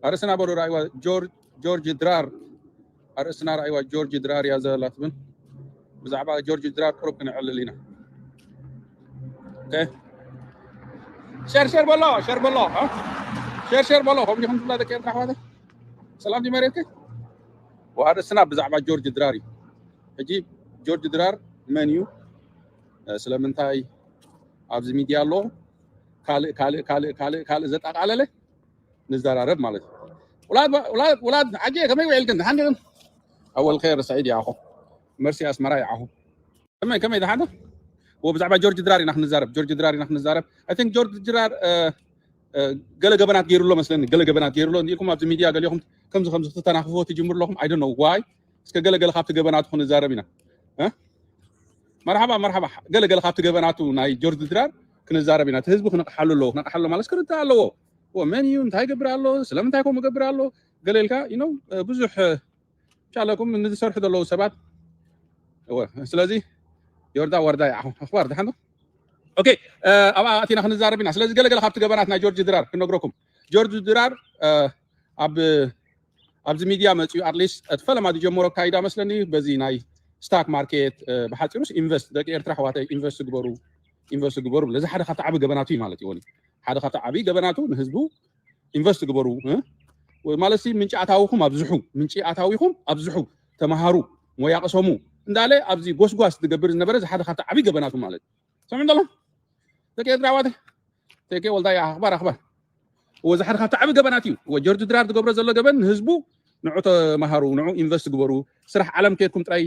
ኣርእስና በሉ ራእይዋ ጆርጅ ድራር ኣርእስና ራእይዋ ጆርጅ ድራር እያ ዘላ ትብል። ብዛዕባ ጆርጅ ድራር ቁሩብ ክንዕልል ኢና። ሸር ሸር በሎ ሸር በሎ ሸር ሸር በሎ ከምዚ ከም ዝብላ ደቂ ኤርትራ ኣሕዋተ ሰላም ዲመሬት ኣርእስና ብዛዕባ ጆርጅ ድራር እዩ። ሕጂ ጆርጅ ድራር መን እዩ? ስለምንታይ ኣብዚ ሚድያ ኣሎ? ካልእ ካልእ ካልእ ካልእ ካልእ ዘጠቃለለ ንዘራረብ ማለት እዩ። ውላድ ውላድ ውላድ ዓጀ ከመይ ውዒልክን? ደሓን ዲኽን? ኣወል ኸይር ሰዒድ ይኣኹ መርሲ ኣስመራ ይኣኹ ከመይ ከመይ ደሓን ዶ? ወ ብዛዕባ ጆርጅ ድራር ኢና ክንዛረብ ጆርጅ ድራር ኢና ክንዛረብ። I think ጆርጅ ድራር ገለ ገበናት ገይሩ ኣሎ መስለኒ። ገለ ገበናት ገይሩ ኣሎ እንዲኩም ኣብዚ ሚድያ ገሊኹም ከምዚ ከምዚ ክትተናኽፍዎ ትጅምሩ ኣለኹም። I don't know why። እስከ ገለ ገለ ካብቲ ገበናቱ ክንዛረብ ኢና። መርሓባ መርሓባ። ገለ ገለ ካብቲ ገበናቱ ናይ ጆርጅ ድራር ክንዛረብ ኢና። እቲ ህዝቢ ክነቕሓሉ ኣለዎ። ክነቕሓሉ ማለት ክርዳእ ኣለዎ። መን እዩ እንታይ ይገብር ኣሎ ስለምንታይ ከምኡ ገብር ኣሎ ገለ ኢልካ you know ብዙሕ ቻለኩም ንዝሰርሑ ዘለዉ ሰባት ስለዚ ዮርዳ ወርዳ ይዓኹ ኣኽባር ደሓን ኦኬ። ኣብኣ ኣቲና ክንዛረብ ኢና። ስለዚ ገለገለ ካብቲ ገበናት ናይ ጆርጅ ድራር ክነግረኩም። ጆርጅ ድራር ኣብ ኣብዚ ሚድያ መፅዩ ኣትሊስት እቲ ፈለማ ዝጀመሮ ኣካይዳ መስለኒ በዚ ናይ ስታክ ማርኬት ብሓፂሩስ ኢንቨስት ደቂ ኤርትራ ኣሕዋተይ ኢንቨስት ግበሩ ኢንቨስት ግበሩ እዚ ሓደ ካብቲ ዓቢ ገበናቱ እዩ ማለት እዩ። ሓደ ካብቲ ዓቢ ገበናቱ ንህዝቡ ኢንቨስት ግበሩ ማለት ምንጪ ኣታዊኹም ኣብዝሑ ምንጪ ኣታዊኹም ኣብዝሑ ተማሃሩ ሞያ ቅሰሙ እንዳለ ኣብዚ ጎስጓስ ዝገብር ዝነበረ ሓደ ካብቲ ዓቢ ገበናቱ ማለት ሰምዑ እንደሎ ደቂ ኤርትራ ኣሕዋተይ ቴኬ ወልዳይ ኣኽባር ኣኽባር እዚ ሓደ ካብቲ ዓቢ ገበናት እዩ። ጆርጅ ድራር ዝገብሮ ዘሎ ገበን ንህዝቡ ንዑ ተማሃሩ ንዑ ኢንቨስት ግበሩ ስራሕ ዓለም ከድኩም ጥራይ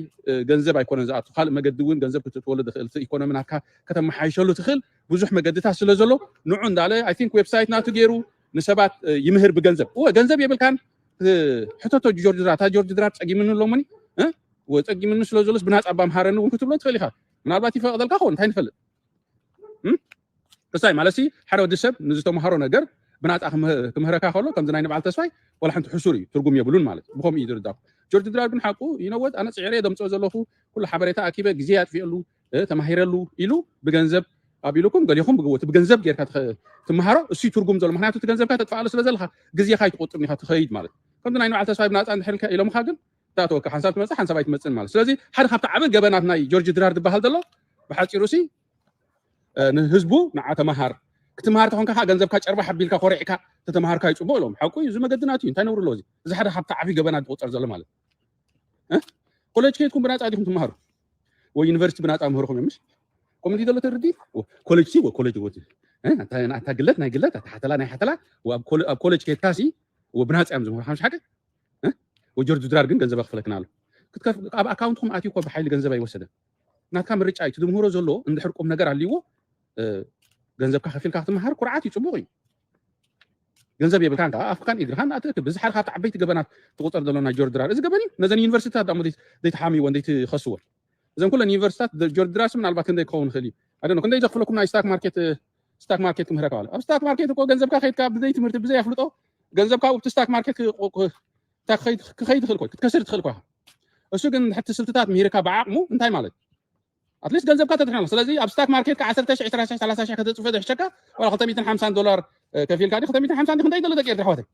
ገንዘብ ኣይኮነን ዝኣቱ ካልእ መገዲ እውን ገንዘብ ክትእትወሉ ዝኽእል ኢኮኖሚ ናትካ ከተመሓይሸሉ ትኽእል ብዙሕ መገድታት ስለ ዘሎ ንዑ እንዳለ I think ዌብሳይት ናቱ ገይሩ ንሰባት ይምህር ብገንዘብ እወ ገንዘብ የብልካን ሕተቶ ጆርጅ ድራር እታ ጆርጅ ድራር ፀጊምኒ ኣሎሞኒ ፀጊምኒ ስለ ዘሎስ ብናፃ ባምሃረኒ እውን ክትብሎ ትኽእል ኢኻ ምናልባት ይፈቕደልካ ኸውን እንታይ ንፈልጥ ክሳይ ማለት ሓደ ወዲ ሰብ ንዝተምሃሮ ነገር ብናፃ ክምህረካ ከሎ ከምዚ ናይ ንበዓል ተስፋይ ወላ ሓንቲ ሕሱር እዩ ትርጉም የብሉን ማለት ብከምኡ እዩ ዝርዳኹ ጆርጅ ድራር ግን ሓቁ ይነወት ኣነ ፅዕረየ ደምፅኦ ዘለኹ ኩሉ ሓበሬታ ኣኪበ ግዜ ኣጥፊኤሉ ተማሂረሉ ኢሉ ብገንዘብ ኣቢሉኩም ገሊኹም ብግወት ብገንዘብ ጌርካ ትመሃሮ እሱ ትርጉም ዘሎ ምክንያቱ እቲ ገንዘብካ ተጥፋኣሉ ስለ ዘለካ ግዜካ ኣይትቆጥብን ኢካ ትኸይድ ማለት ከምዚ ናይ ንበዓል ተስፋይ ብናፃ እንድሕር ኢሎምካ ግን ታተወካ ሓንሳብ ትመፅእ ሓንሳብ ኣይትመፅን ማለት ስለዚ ሓደ ካብቲ ዓቢ ገበናት ናይ ጆርጅ ድራር ዝበሃል ዘሎ ብሓፂሩ ሲ ንህዝቡ ንዓ ተመሃር ክትመሃር ተኾንካ ከዓ ገንዘብካ ጨርባ ሓቢልካ ኮሪዕካ ተተምሃርካ ይፅቡቅ ኢሎም ሓቁ እዩ እዚ መገዲ ናቱ እዩ እንታይ ነውሪ ኣለዎ እዚ ሓደ ካብቲ ዓብዪ ገበና ዝቁፀር ዘሎ ማለት ኮሌጅ ከይድኩም ብናፃ ዲኹም ትመሃሩ ወይ ዩኒቨርሲቲ ብናፃ ምህርኹም እዮም ምሽ ኮሚኒቲ ዘሎ ተርዲ ኮሌጅ ሲ ኮሌጅ ወት ኣታ ግለት ናይ ግለት ኣታ ሓተላ ናይ ሓተላ ኣብ ኮሌጅ ከይድካ ሲ ብናፃ እዮም ዝምህሩ ሓምሽ ሓቂ ወጀርጁ ድራር ግን ገንዘብ ኣኽፍለክና ኣሎ ኣብ ኣካውንትኩም ኣትዩ እኮ ብሓይሊ ገንዘብ ኣይወሰደን ናትካ ምርጫ እዩ ትምህሮ ዘሎ እንድሕር ቁም ነገር ኣልዎ ገንዘብካ ከፊልካ ክትመሃር ኩርዓት እዩ ፅቡቅ እዩ ገንዘብ የብልካን ከዓ ኣፍካን እግርካን ኣትእክብ እዚ ሓደ ካብቲ ዓበይቲ ገበናት ትቁፀር ዘሎ ናይ ጆርጅ ድራር እዚ ገበን እዩ ነዘን ዩኒቨርሲቲታት ዳሞ ዘይተሓምይወን ዘይትኸስወን እዘን ኩለን ዩኒቨርሲቲታት ጆርጅ ድራር ምናልባት ክንደይ ክኸውን ይኽእል እዩ ኣደ ክንደይ ዘኽፍለኩም ናይ ስታክ ማርኬት ስታክ ማርኬት ክምህረካ ማለት ኣብ ስታክ ማርኬት እኮ ገንዘብካ ከይድካ ብዘይ ትምህርቲ ብዘይ ኣፍልጦ ገንዘብካ ኣብቲ ስታክ ማርኬት ክኸይድ ትኽእል ኮ ክትከስር ትኽእል ኮ እሱ ግን ሕቲ ስልትታት ምሂርካ ብዓቕሙ እንታይ ማለት ኣትሊስት ገንዘብካ ተድሕኖ ስለዚ ኣብ ስታክ ማርኬት ከ ዓሰርተ ሺሕ ዕስራ ሺሕ ሰላሳ ሺሕ ከተፅፈ ዘሕሸካ ዋላ ክልተ ሚእትን ሓምሳን ዶላር ከፊልካ ዲ ክልተ ሚእትን ሓምሳን ክንደይ ዘሎ ደቂ ኤርትራ ኣሕዋተይ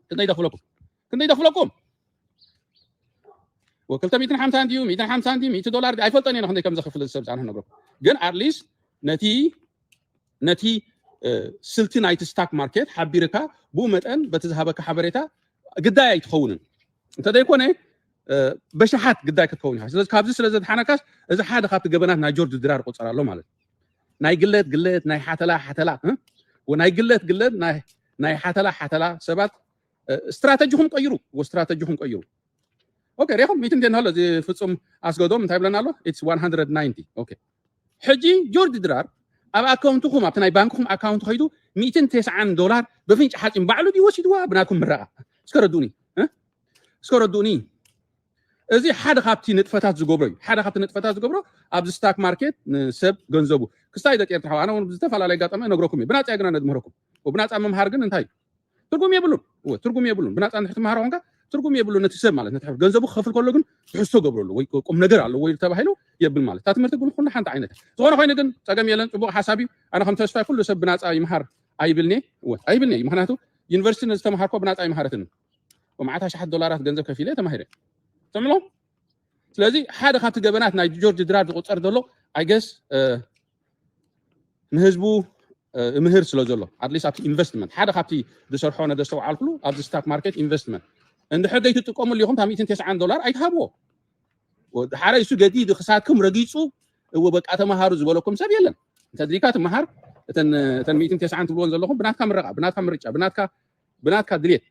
ክንደይ ደኽፍለኩም ክንደይ ደኽፍለኩም ክልተ ሚእትን ሓምሳን ድዩ ሚእትን ሓምሳን ድዩ ሚእቲ ዶላር ኣይፈልጠን እየ ክንደይ ከም ዘኽፍል ሰብ ፃንሕ ነግረኩም ግን ኣትሊስት ነቲ ነቲ ስልቲ ናይቲ ስታክ ማርኬት ሓቢርካ ብኡ መጠን በቲ ዝሃበካ ሓበሬታ ግዳይ ኣይትኸውንን እንተዘይኮነ በሽሓት ግዳይ ክትከውን ኢኻ ስለዚ ካብዚ ስለ ዘድሓነካስ እዚ ሓደ ካብቲ ገበናት ናይ ጆርጅ ድራር ቆፀር ኣሎ ማለት ናይ ግለት ግለት ናይ ሓተላ ሓተላ ናይ ግለት ግለት ናይ ሓተላ ሓተላ ሰባት ስትራተጂኹም ቀይሩ ስትራተጂኹም ቀይሩ ኦኬ ሪኹም ሚት እንደ ንሃሎ እዚ ፍጹም ኣስገዶም እንታይ ብለና ኣሎ it's one hundred ninety ኦኬ ሕጂ ጆርጅ ድራር ኣብ ኣካውንትኹም ኣብቲ ናይ ባንክኹም ኣካውንት ከይዱ ሚእትን ተስዓን ዶላር ብፍንጭ ሓፂን ባዕሉ ድዩ ወሲድዋ ብናትኩም ምረቓ እስከ ረዱኒ እስከ ረዱኒ እዚ ሓደ ካብቲ ንጥፈታት ዝገብሮ እዩ ሓደ ካብቲ ንጥፈታት ዝገብሮ ኣብዚ ስታክ ማርኬት ንሰብ ገንዘቡ ክስታይ ደቂ ኤርትራ ኣነ እውን ብዝተፈላለዩ ኣጋጣሚ ነግረኩም እዩ ብናፃ ግና ነድምህረኩም ብናፃ ምምሃር ግን እንታይ እዩ ትርጉም የብሉን ትርጉም የብሉን ብናፃ ንድሕር ትመሃሮ ኮንካ ትርጉም የብሉን ነቲ ሰብ ማለት ነቲ ገንዘቡ ክኸፍል ከሎ ግን ትሕዝቶ ገብረሉ ወይ ቁም ነገር ኣሎ ወይ ተባሂሉ የብል ማለት እታ ትምህርቲ ግን ኩሉ ሓንቲ ዓይነት ዝኾነ ኮይኑ ግን ፀገም የለን ፅቡቅ ሓሳብ እዩ ኣነ ከም ተስፋይ ኩሉ ሰብ ብናፃ ይምሃር ኣይብልኒ ኣይብልኒ ምክንያቱ ዩኒቨርሲቲ ነዝተምሃርኮ ብናፃ ኣይምሃረትንን። ብመዓት ኣሽሓት ዶላራት ገንዘብ ከፊለ ተማሂረ። ትምሎ ስለዚ ሓደ ካብቲ ገበናት ናይ ጆርጅ ድራር ዝቁፀር ዘሎ ኣይገስ ንህዝቡ ምህር ስለ ዘሎ ኣትሊስት ኣብቲ ኢንቨስትመንት ሓደ ካብቲ ዝሰርሖ ነደስተውዓልኩሉ ኣብዚ ስታክ ማርኬት ኢንቨስትመንት እንድሕር ዘይትጥቀሙሉ ኢኹም እታ ሚእትን ተስዓን ዶላር ኣይትሃብዎ። ሓደ እሱ ገዲድ ክሳትኩም ረጊፁ እወ በቃ ተመሃሩ ዝበለኩም ሰብ የለን። እንተድሊካ ትመሃር እተን እተን ሚእትን ተስዓን ትብልዎን ዘለኹም ብናትካ ምረቃ ብናትካ ምርጫ ብናትካ ብናትካ ድሌት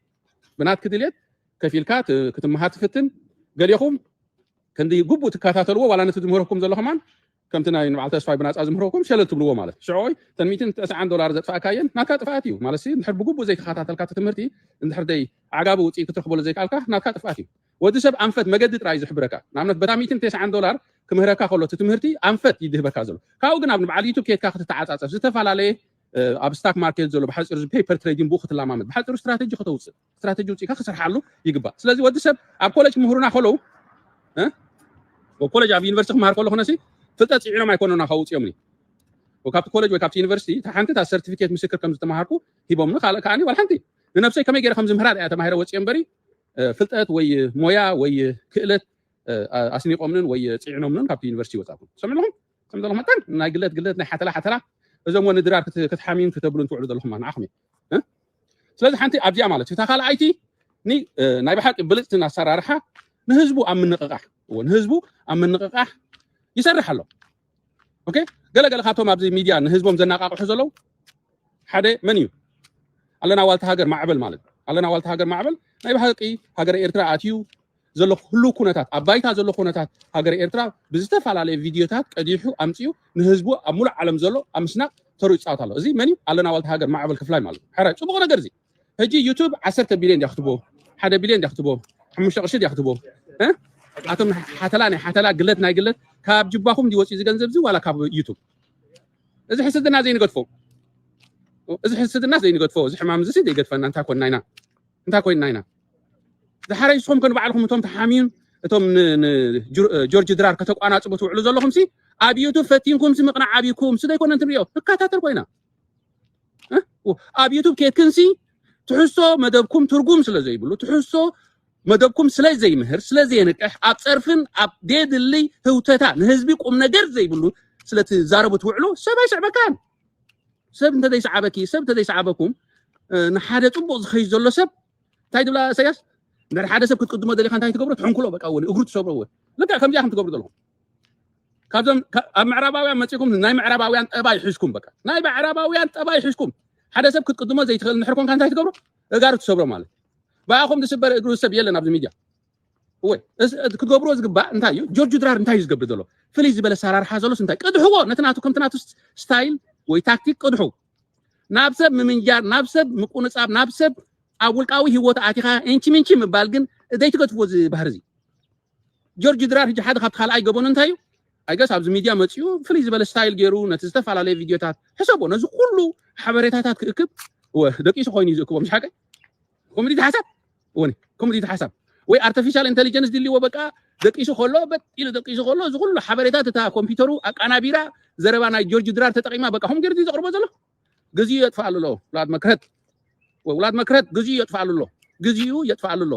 ብናትክ ድሌት ከፊልካ ክትመሃር ትፍትን። ገሊኹም ክንዲ ግቡእ ትከታተልዎ ዋላ ነቲ ዝምህረኩም ዘሎ ከማን ከምቲ ናይ ንበዓል ተስፋይ ብናፃ ዝምህረኩም ሸለል ትብልዎ ማለት ሽዑይ ተን ሚእትን ተስዓን ዶላር ዘጥፋእካየን ናትካ ጥፍኣት እዩ ማለት እንድሕር ብግቡእ ዘይተኸታተልካ እቲ ትምህርቲ እንድሕር ደይ ዓጋቢ ውፅኢት ክትረኽበሉ ዘይከኣልካ ናትካ ጥፍኣት እዩ። ወዲ ሰብ ኣንፈት መገዲ ጥራይ ዝሕብረካ ንኣብነት በታ ሚእትን ተስዓን ዶላር ክምህረካ ከሎ እቲ ትምህርቲ ኣንፈት ይድህበካ ዘሎ ካብኡ ግን ኣብ ንበዓል ዩቱብ ኬድካ ክትተዓፃፀፍ ዝተፈላለየ ኣብ ስታክ ማርኬት ዘሎ ብሓፂሩ እዚ ፔፐር ትሬዲንግ ብኡ ክትለማመድ ብሓፂሩ ስትራቴጂ ከተውፅእ ስትራቴጂ ውፅኢካ ክስርሓሉ ይግባእ። ስለዚ ወዲ ሰብ ኣብ ኮሌጅ ክምህሩና ከለዉ ኮሌጅ ኣብ ዩኒቨርሲቲ ክመሃር ከሎ ክነሲ ፍልጠት ፅዒኖም ኣይኮኑና ከውፅዮምኒ ካብቲ ኮሌጅ ወይ ካብቲ ዩኒቨርሲቲ እታ ሓንቲ እታ ሰርቲፊኬት ምስክር ከም ዝተመሃርኩ ሂቦምኒ ካልእ ከዓኒ ዋላ ሓንቲ ንነብሰይ ከመይ ገይረ ከም ዝምህራ እያ ተማሂረ ወፅዮ እምበሪ ፍልጠት ወይ ሞያ ወይ ክእለት ኣስኒቆምንን ወይ ፅዒኖምንን ካብቲ ዩኒቨርሲቲ ይወፃኩም ሰምዕኹም ከም ዘለኹም መጠን ናይ ግለት ግለት ናይ ሓተላ ሓተላ እዞም ወኒ ድራር ክትሓሚም ክተብሉን ትውዕሉ ዘለኹም ንዓኹም ስለዚ ሓንቲ ኣብዚኣ ማለት እዩ እታ ካልኣይቲ ናይ ብሓቂ ብልፅቲ ኣሰራርሓ ንህዝቡ ኣብ ምንቕቃሕ ንህዝቡ ኣብ ምንቕቃሕ ይሰርሕ ኣሎ ገለገለ ካብቶም ኣብዚ ሚድያ ንህዝቦም ዘናቃቅሑ ዘለዉ ሓደ መን እዩ ኣለና ዋልታ ሃገር ማዕበል ማለት ኣለና ዋልታ ሃገር ማዕበል ናይ ብሓቂ ሃገር ኤርትራ ኣትዩ ዘሎ ህሉ ኩነታት ኣብ ባይታ ዘሎ ኩነታት ሃገር ኤርትራ ብዝተፈላለየ ቪድዮታት ቀዲሑ ኣምፅኡ ንህዝቡ ኣብ ሙሉእ ዓለም ዘሎ ኣብ ምስናቅ ተሩ ይፃወት ኣሎ እዚ መን ኣለና ዋልታ ሃገር ማዕበል ክፍላይ ማለት ሕራይ ፅቡቅ ነገር እዚ ሕጂ ዩቱብ ዓሰርተ ቢልዮን ድያ ክትቦ ሓደ ቢልዮን ድያ ክትቦ ሓሙሽተ ቅርሺ ድያ ክትቦ ኣቶም ሓተላ ናይ ሓተላ ግለት ናይ ግለት ካብ ጅባኹም ድወፅኡ እዚ ገንዘብ እዚ ዋላ ካብ ዩቱብ እዚ ሕስድና ዘይንገድፎ እዚ ሕስድና ዘይንገድፎ እዚ ሕማም እዚ ዘይገድፈና እንታይ ኮንና ኢና እንታይ ኮይንና ኢና ዝሓረይ ንስኹም ከንባዕልኹም እቶም ተሓሚዩን እቶም ጆርጅ ድራር ከተቋናፅቡ ትውዕሉ ዘለኹም ሲ ኣብ ዩቱብ ፈቲንኩም ሲ ምቕናዕ ኣብይኩም ሲ ዘይኮነ እንትንሪኦ ንከታተል ኮይና ኣብ ዩቱብ ኬድክን ሲ ትሕዝቶ መደብኩም ትርጉም ስለ ዘይብሉ ትሕዝቶ መደብኩም ስለ ዘይምህር ስለ ዘየንቅሕ ኣብ ፀርፍን ኣብ ደየድሊ ህውተታ ንህዝቢ ቁም ነገር ዘይብሉ ስለ ትዛረቡ ትውዕሉ ሰብ ኣይስዕበካን ሰብ እንተዘይሰዓበኪ ሰብ እንተዘይሰዓበኩም ንሓደ ፅቡቅ ዝኸይድ ዘሎ ሰብ እንታይ ትብላ እሰያስ እንድሕር ሓደ ሰብ ክትቅድሞ ደሊኻ እንታይ ትገብሮ ትሕንኩሎ በቃ እውን እግሩ ትሰብሮ እውን ልክዕ ከምዚኣ ከም ትገብሩ ዘለኹም ካብዞም ኣብ ምዕራባውያን መፂኩም ናይ ምዕራባውያን ጠባይ ሒዝኩም በቃ ናይ ምዕራባውያን ጠባይ ሒዝኩም ሓደ ሰብ ክትቅድሞ ዘይትኽእል እንድሕር ኮንካ እንታይ ትገብሮ እጋሩ ትሰብሮ ማለት ብኣኹም ዝስበር እግሩ ሰብ የለን ኣብዚ ሚድያ ወይ ክትገብርዎ ዝግባእ እንታይ እዩ ጆርጅ ድራር እንታይ እዩ ዝገብር ዘሎ ፍልይ ዝበለ ኣሰራርሓ ዘሎስ እንታይ ቅድሕዎ ነቲ ናቱ ከምቲ ናቱ ስታይል ወይ ታክቲክ ቅድሑ ናብ ሰብ ምምንጃር ናብ ሰብ ምቁንፃብ ናብ ሰብ ኣብ ውልቃዊ ህይወት ኣቲኻ እንቺ ምንቺ ምባል ግን ዘይትገድፍዎ እዚ ባህሪ እዚ ጆርጅ ድራር ሕጂ ሓደ ካብቲ ካልኣይ ገበኑ እንታይ እዩ ኣይገስ ኣብዚ ሚድያ መፅኡ ፍልይ ዝበለ ስታይል ገይሩ ነቲ ዝተፈላለየ ቪድዮታት ሕሰቦ ነዚ ኩሉ ሓበሬታታት ክእክብ ደቂሱ ኮይኑ እዩ ዝእክቦ ምሽ ሓቀይ ኮሚዲ ሓሳብ ወኒ ኮሚዲ ሓሳብ ወይ ኣርቲፊሻል ኢንቴሊጀንስ ድልዎ በቃ ደቂሱ ከሎ በጥ ኢሉ ደቂሱ ከሎ እዚ ኩሉ ሓበሬታት እታ ኮምፒውተሩ ኣቃናቢራ ዘረባ ናይ ጆርጅ ድራር ተጠቂማ በቃ ከም ገይሩ ዘቕርቦ ዘሎ ግዜኡ የጥፍኣሉ ኣሎ ውላድ መክረት ውላድ መክረት ግዜኡ የጥፍኣሉ ኣሎ ግዜኡ የጥፍኣሉ ኣሎ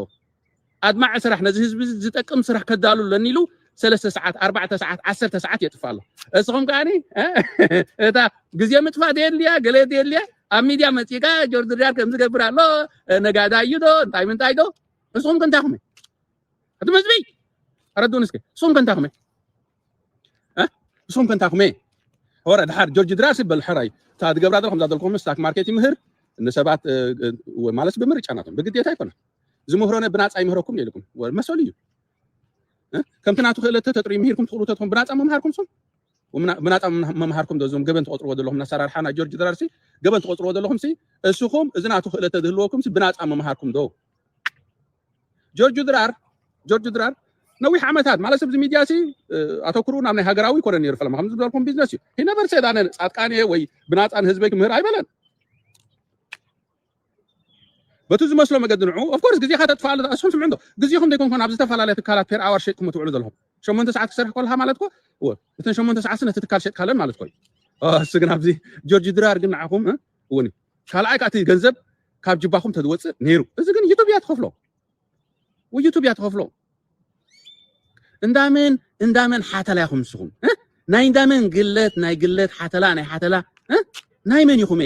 ኣድማዒ ስራሕ ነዚ ህዝቢ ዝጠቅም ስራሕ ከዳሉ ኣለኒ ኢሉ ሰለስተ ሰዓት ኣርባዕተ ሰዓት ዓሰርተ ሰዓት የጥፍእ ኣሎ እስኹም ከዓኒ እታ ግዜ ምጥፋእ ደየድልያ ገለ ደየድልያ ኣብ ሚድያ መፂእካ ጆርጅ ድራር ከም ዝገብር ኣሎ ነጋዳይ እዩ ዶ እንታይ ምንታይ ዶ እስኹም ከንታኹም እቲ ህዝቢ ኣረዱን እስኪ እስኹም ከንታኹም እስኹም ከንታኹም ወረ ድሓር ጆርጅ ድራር ሲበል ሕራይ እታ ዝገብራ ዘሎ ከምዛ ዘልኩም ስታክ ማርኬት ይምህር ንሰባት ማለት ብምርጫ ናቶም ብግዴታ ኣይኮነ ዝምህሮነ ብናፃ ይምህረኩም ኢልኩም መሰሉ እዩ ከምቲ ናቱ ክእለት ተጥሪ ምሂርኩም ትኽእሉ ተትኹም ብናፃ መምሃርኩም ሶም ብናፃ መምሃርኩም ዶ እዞም ገበን ትቆፅርዎ ዘለኹም ኣሰራርሓ ናይ ጆርጅ ድራርሲ ገበን ትቆፅርዎ ዘለኹም ሲ እስኹም እዚ ናቱ ክእለት ዝህልወኩም ሲ ብናፃ መምሃርኩም ዶ ጆርጅ ድራር ጆርጅ ድራር ነዊሕ ዓመታት ማለት ኣብዚ ሚድያ ሲ ኣተኩሩ ናብ ናይ ሃገራዊ ይኮነ ነይሩ ፈለማ ከም ዝበልኩም ቢዝነስ እዩ ሂነቨር ሴድ ኣነ ፃጥቃን እየ ወይ ብናፃ ንህዝበይ ክምህር ኣይበለን በቲ ዝመስሎ መገዲ ንዑ ኦፍኮርስ ግዜኻ ተጥፋኣሉ ኣስኹም ስምዑ እንዶ ግዜኹም ዘይኮንኮን ኣብ ዝተፈላለየ ትካላት ፔር ኣወር ሸጥኩም ትውዕሉ ዘለኹም ሸሞንተ ሰዓት ክሰርሕ ከለካ ማለት ኮ እተን ሸሞንተ ሰዓት ነቲ ትካል ሸጥካለን ማለት ኮ እሱ ግን ኣብዚ ጆርጅ ድራር ግን ንዓኹም እውን ካልኣይ ከኣ እቲ ገንዘብ ካብ ጅባኹም ተዝወፅእ ነይሩ። እዚ ግን ዩቱብ እያ ትኸፍሎ፣ ዩቱብ እያ ትኸፍሎ። እንዳመን እንዳመን ሓተላ ኢኹም ንስኹም፣ እ? ናይ እንዳመን ግለት፣ ናይ ግለት ሓተላ፣ ናይ ሓተላ፣ እ? ናይ መን ኢኹም?